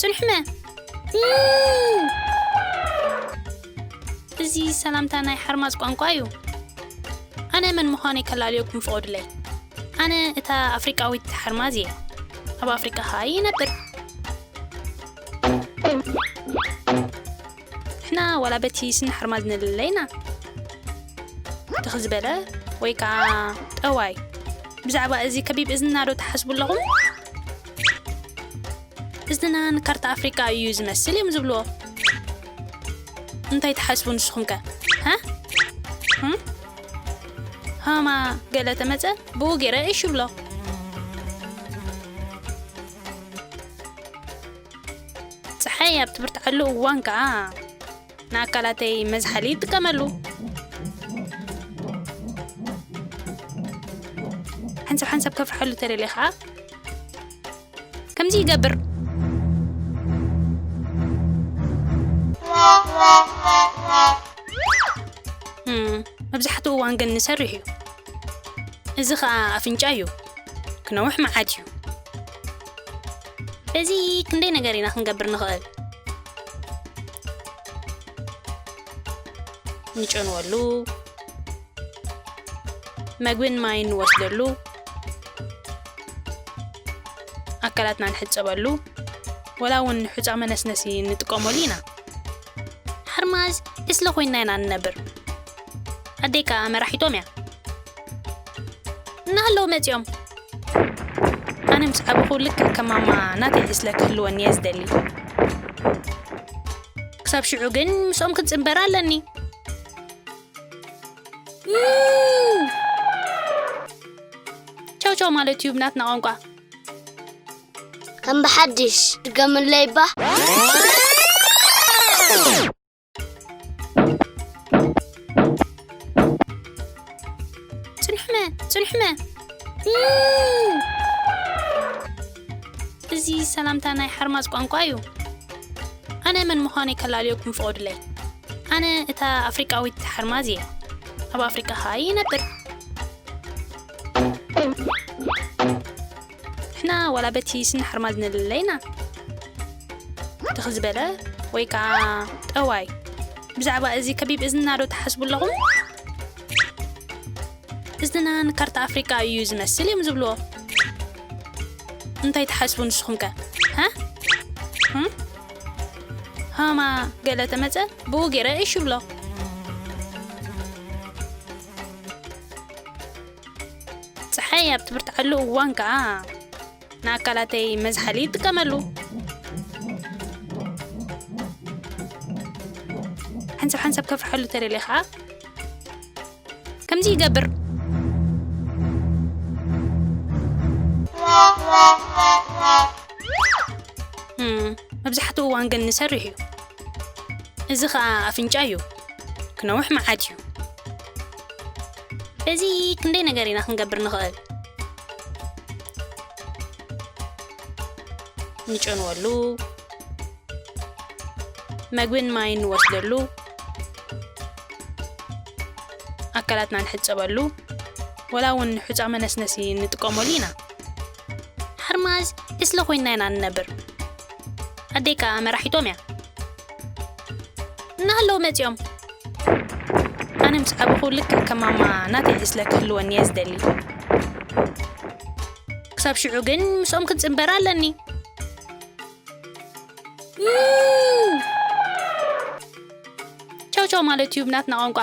ጽንሕመ። እዚ ሰላምታ ናይ ሓርማዝ ቋንቋ እዩ። ኣነ መን ምዃነይ ከላልየኩም ፍቐዱለይ። ኣነ እታ ኣፍሪቃዊት ሓርማዝ እየ። ኣብ ኣፍሪቃ ኸኣ ይነብር። ንሕና ዋላ በቲ ስኒ ሓርማዝ ንልለ ኢና። ትኽ ዝበለ ወይ ከዓ ጠዋይ። ብዛዕባ እዚ ከቢብ እዝንና ዶ ትሓስቡ ኣለኹም? እዝንና ንካርታ ኣፍሪቃ እዩ ዝመስል እዮም ዝብልዎ። እንታይ ትሓስቡ ንስኹም ከ? ሃ? ህም? ሃማ ገለ ተመጸ ብኡ ገይረ እሺ ብሎ። ጸሓይ ኣብ ትብርትዓሉ እዋን ከኣ ንኣካላተይ መዝሓሊ ይጥቀመሉ። ሓንሳብ ሓንሳብ ከፍርሓሉ ተደልየ ከኣ ከምዚ ይገብር። እም፣ መብዛሕትኡ እዋን ግን ንሰርሕ እዩ። እዚ ኸኣ ኣፍንጫ እዩ። ክነውሕ መዓት እዩ። በዚ ክንደይ ነገር ኢና ክንገብር ንኽእል? ንጨንወሉ፣ መግብን ማይን ንወስደሉ፣ ኣካላትና ንሕጸበሉ፣ ወላ እውን ንሑጻ መነስነሲ ንጥቀመሉ ኢና። ሓርማዝ እስለ ኮይንና ኢና ንነብር። ኣደይ ከኣ መራሒቶም እያ። እናሃለዉ መጺኦም። ኣነ ምስ ዓበኹ ልክዕ ከም ማማ ናተይ ዕስለ ክህልወኒ እየ ዝደሊ። ክሳብ ሽዑ ግን ምስኦም ክንጽንበር ኣለኒ። ቻው ቻው ማለት እዩ ብናትና ቋንቋ። ከም ብሓድሽ ድገምለይ እባ። ጽንሕመ፣ ጽንሕመ። እዚ ሰላምታ ናይ ሓርማዝ ቋንቋ እዩ። ኣነ መን ምዃነይ ከላልየኩም ፍቐዱለይ። ኣነ እታ ኣፍሪቃዊት ሓርማዝ እየ። ኣብ ኣፍሪቃ ኸኣ ይነብር። ንሕና ዋላ በቲ ስኒ ሓርማዝ ንልለ ኢና። ትኽ ዝበለ ወይ ከኣ ጠዋይ። ብዛዕባ እዚ ከቢብ እዝንና ዶ ትሓስቡ ኣለኹም? እዝንና ንካርታ ኣፍሪቃ እዩ ዝመስል እዮም ዝብልዎ። እንታይ ትሓስቡ ንስኹም ከ? ሃ? ህም? ሃማ ገለ ተመጸ ብኡ ገይረ እሺ ብሎ። ጸሓይ ኣብ ትብርትዓሉ እዋን ከኣ ንኣካላተይ መዝሓሊ ይጥቀመሉ። ሓንሳብ ሓንሳብ ከፍርሐሉ ተደልየ ከኣ ከምዚ ይገብር። እም፣ መብዛሕትኡ እዋን ግን ንሰርሕ እዩ። እዚ ኸኣ ኣፍንጫ እዩ። ክነውሕ መዓት እዩ። በዚ ክንደይ ነገር ኢና ክንገብር ንኽእል? ንጨንወሉ፣ መግብን ማይን ንወስደሉ፣ ኣካላትና ንሕጸበሉ፣ ወላ እውን ንሑጻ መነስነሲ ንጥቀመሉ ኢና። ሓርማዝ እስለ ኮይንና ኢና ንነብር። ኣደይ ከኣ መራሒቶም እያ። እናሃለዉ መጺኦም። ኣነ ምስ ዓበኹ ልክዕ ከም ማማ ናተይ ዕስለ ክህልወኒ እየ ዝደሊ። ክሳብ ሽዑ ግን ምስኦም ክንጽንበር ኣለኒ። ቻው ቻው ማለት እዩ ብናትና ቋንቋ።